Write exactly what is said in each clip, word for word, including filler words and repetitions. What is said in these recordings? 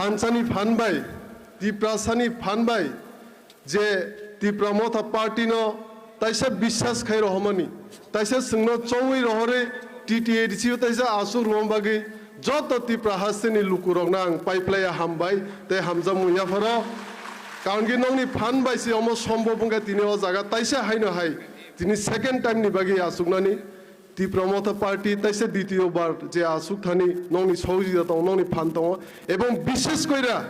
Thansa ni phan bai, Tiprasa ni phan bai, je Tipra Motha Party no taisa biswas khai rohormani, taisa chwngno chowi rohorwi T T A D C o taisa aswk rwna bagwi joto Tipra hasteni lukurokno ang paiphlaiya hambai tei hamjakmung yapharo. Karon khe nokni phan bai se omo sombhob wngkha tini o jaga taisa haino hai tini second time ni bagwi achuknani. Tipra Motha Party taisa ditiyo bar je aswk thani nokni sohojogita tongo, nokni phan tongo, ebong bishes koira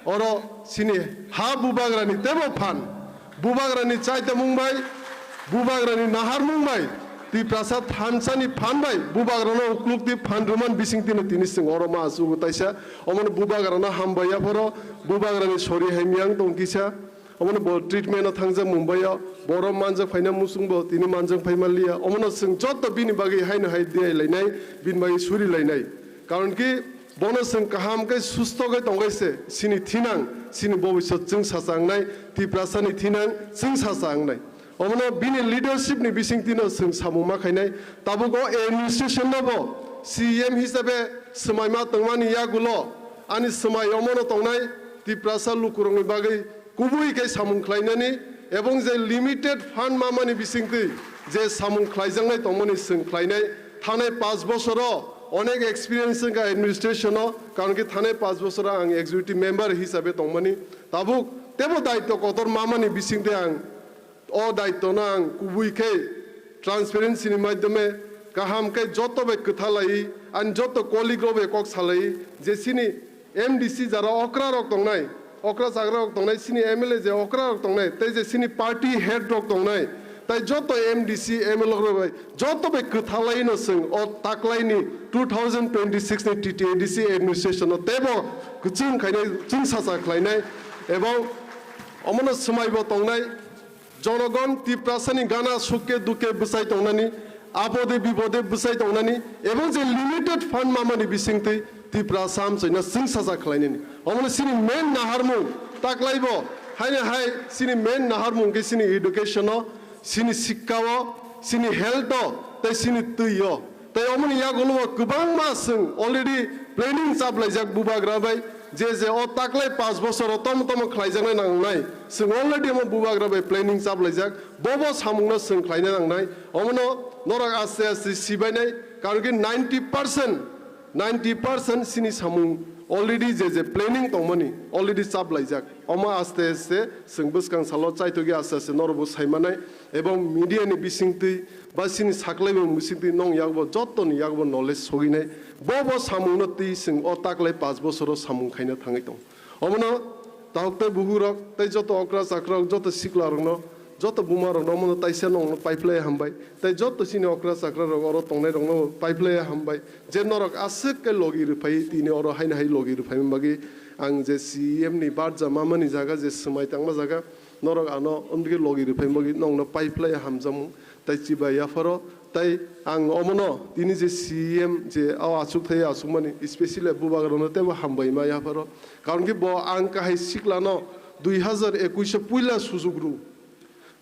oro chini ha bubagrani tebo phan, bubagrani chaitamung bai, bubagrani naharmung bai, Tiprasa thansani phan bai bubagrano uklukti phan rwman bisingtino tini chwng oro ma achugo taisa, omono bubagrano hambai yapharo, bubagrani sori hai miyang tong kisa. Omono bo treatment o thangjak Mumbai o, borok manjak phaina muchung bo tini manjak phai manliya. Omono chwng joto bini bagwi haino hai diyai lainai, bini bagwi suri lainai. Karon ki bono chwng kaham khe susto khe tongkhe se, chini thinang, chini bobisot chwng sacha wngnai, Tiprasa ni thinang chwng sacha wngnai. Omono bini leadership ni bisingtwi no chwng samung ma khainai. Tabuk o administration no bo C E M hisabe swmai ma tongmani yagulo ani swmai omono tongnai Tiprasa lukurokni bagwi kubui khe samung khlainani ebong je limited fund mamani bisingtwi je samung khlaijaknai tongmani chwng khlainai. Thanai panch bosoro onek experience wngkha administration o, karon khe thanai panch bosoro ang executive member hisabe tongmani. Tabuk tebo daityo kotor mamani bisingtwi ang o daityo no ang kubui khe transparency ni maidhyome kaham khe joto bai kwthalai, ani joto colleague rok bai kok salai je chini M D C jara okra rok tongnai, okra chagra rok tongnai, chini M L A je okra rok tongnai, tei je chini party head rok tongnai, tei joto M D C, M L A rok bai joto bai kwthalai no chwng o taklai ni two thousand twenty-six ni T T A D C administration no tebo kwchwng khainai, chwng sacha khlainai, ebong omono swmai bo tongnai. Jonogon Tiprasani gana sukke dukke bwsai tongnani, apode bipode bwsai tongnani, ebong je limited fund mamani bisingtwi Tiprasa amchaino chwng sacha khlainani. Omono chini main naharmung taklaibo, haino hai chini main naharmung khe chini education o, chini sikka o, chini health o, tei chini twi o. Tei omoni yagulo o kwbangma chwng already planning chaplaijak bubagra bai, je je o taklai panch bosor o tomo tomo khlaijaknai nangnai, chwng already omo bubagra bai planning chaplaijak, bobo samungno chwng khlaina nangnai. Omono norok aste aste sibainai, karon ki ninety percent, ninety percent chini samung already je je planning tongmani already chaplaijak. Omo aste aste chwng bwskang salo chaitokya aste aste norokbo saimanai, ebong media ni bisingtwi ba chini saklaimung bisingtwi nong yakbo jottoni yakbo knowledge soginai. Bo bo samungno twi chwng o taklai panch bosoro samung khaina thangwi tong. Omono tahuk tei buhurok tei joto okra chakrarok, joto siklarokno, joto bumarokno omono taisa nongno paiphlai hambai. Tei joto chini okra chakrarok oro tongnairokno paiphlai hambai. Je norok aswk khe logi rwphai tini oro haino hai logi rwphaimani bagwi ang je C E M ni barja mamani jaga je swmai tangma jaga norok ano omdike logi rwphaimani bagwi nongno paiphlai hamjakmung. Tai chibai yapharo, tai ang omono tini je C E M je o achukthai achukmani, especially bubagrano teibo hambai ma yapharo. Karon khe bo ang kahai siklano dui hazar ekush o puila sujuk rw.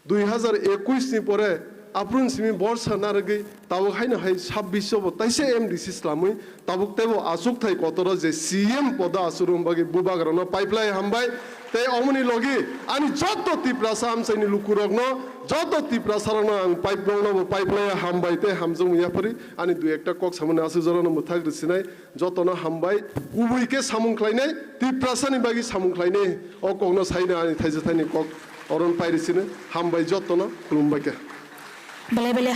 Dui hazar ekush ni pore aphuru simi borsa narwgwi tabuk haino hai sabbish o bo taisa M D C swlamwi tabuk teibo achukthai kotoro je C M podo achukna bagwi bubagrano paiphlai hambai. Tei omoni logi ani joto Tiprasa amchaini lukurokno, joto Tiprasarokno ang paiprokno bo paiphlai hambai tei hamjakmung yaphari ani dui ekta kok samani aswk jorano mwthak rwsinai jotono hambai. Kubui khe samung khlainai, Tiprasani bagwi samung khlainai o kokno saina ani thaisa thaini kok oron pai rwsino hambai jotono khulumbai khe. Belai belai